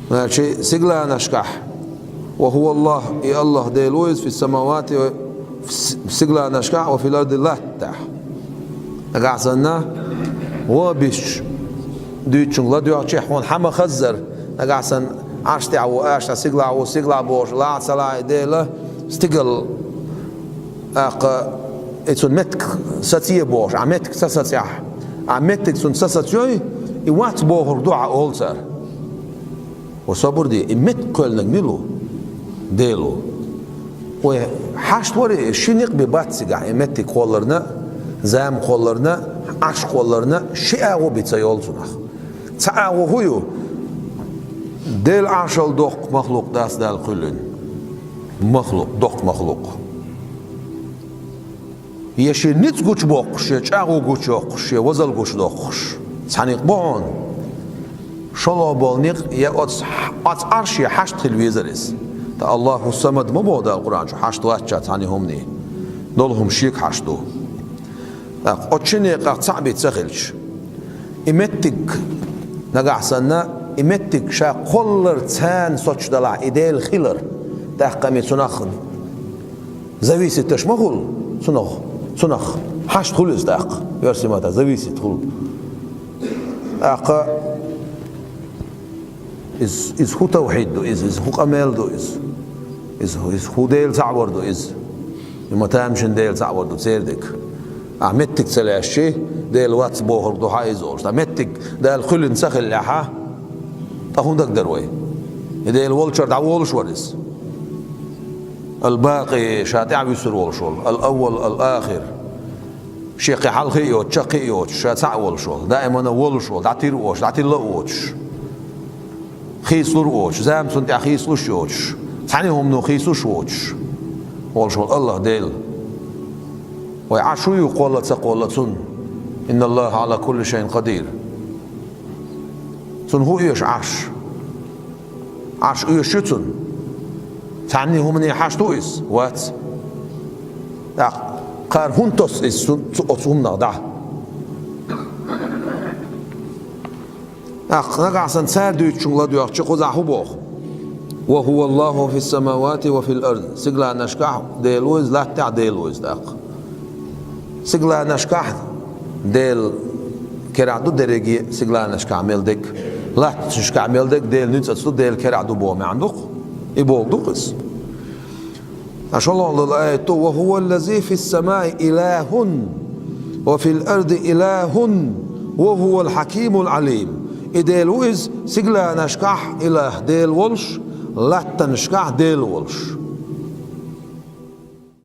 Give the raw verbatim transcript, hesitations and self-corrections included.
Значит, сигаланашкахь, ва хӀува Аллахь, и Аллахь Дела ву иза, фис-самавати, ва фис-, сигаланашкахь, ва фил арди, латтахь. Нагахь санна, ва бисча дуьйцучуьнга ладоьгӀча, хьуна хьа ма хаззара, нагахь санна, Ӏарш тӀехь ву, Ӏарш тӀехь, сигалахь ву, сигалахь бохуш, лахь а ца лахь а Дела, стигал, тӀаккха, и цуьнан меттиг сацае бохуш, ахь меттиг ца сацахь, ахь меттиг цуьнан ца сацайой, и вац бохург ду хьан олу цара. Ва собар де, и меттиг кхоьллинарг мила ву? Дела ву. Вай хьашт вара и, ши некъ бен бац цигахь, и меттиг кхолларна, зама кхолларна, Ӏарш кхолларна, ши агӀо бен ца йолу цунах. Цхьа агӀо хӀун ю? Дела Ӏаршал доккха махлукъ дац Дала кхоьллина. Махлукъ, доккха махлукъ. Я шен ницкъ гучубоккхуш, я чӀагӀо гучуйоккхуш, я вазал гучудоккхуш. Цхьа некъ бу хьуна. ШолгӀа болу некъ, я оцу, оцу Ӏарше хьашт хила везара иза. Ткъа Аллаху Самад ма боху Дала Къуръан чу, хьашт вац цхьана хӀумане. Долу хӀума шега хьашт ду. ТӀаккха оцу ши некъах цхьаъ бен ца хилча, и меттиг, нагахь санна, и меттиг ша кхоллар царна соцуш далахь, и Дела хилар, тӀаккха ма цунах зависиташ ма хуьлу, цунах, цунах хьашт хуьлу иза тӀаккха, оьрсийн маттахь зависит хуьлу. ТӀаккха иза, иза хӀун тавхьид ду иза, иза хӀун къамел ду иза? Иза, иза хӀун Дела цхьаъ вар ду иза? И ма тамашийна Дела цхьаъ вар ду церан дика. Ахь меттиг ца лаьшчи, Дела вац бохург ду хьан иза олуш. Ткъа меттиг Дала кхоьллина ца хиллехьа, ткъа хӀун дагадара вай? И Дела волчара дӀаволуш вара иза. Ал-Бакъи, ша тӀаьхьа вуьсур волуш волу, ал-Аввал, ал-Ахир. Шен кхин хьалхе а йоцуш, чаккхе а йоцуш, ша цхьаъ волуш волу, даимана волуш волу, дӀатира а воцуш, дӀатилла а воцуш, хийцалур а воцуш, зама цунна тӀехь хийцалуш а йоцуш, цхьана хӀумано хийцалуш а воцуш волуш волу Аллахь Дела. Вай Ӏарш хӀун ю, кхолла а ца кхолла а цунна? Инна Аллаха Ӏала кулли шайин къадир. Цунна хӀун оьшу Ӏарш? Ӏарш оьшуш ю цунна? Цхьана хӀумане хьашт ву иза? Вац. ТӀаккха кхара хӀунда тосу иза цу, цу, оцу хӀуманах дӀа? ТӀаккха нагахь санна цара дуьйцучуьнга ладоьгӀча, кхузахь хӀун боху? Ва хӀува Аллаху фис-самавати ва фил ард. Сигаланашкахь Дела ву иза, латтахь Дела ву иза тӀаккха. Сигаланашкахь Дела керахь ду дерриге, сигаланашкахь мел дерг, латтанашкахь мел дерг Дела ницкъаца ду, Дела керахь ду боху маьӀна ду-кх. И бохург ду-кх иза. Ткъа шолгӀа долу аят ду: «Ва хӀува ллази фис-самаи илахун, ва фил арди илахун, ва хӀувал хьакимул Ӏалим». И Дела ву иза, сигаланашкахь илахь Дела волуш, латтанашкахь Дела волуш.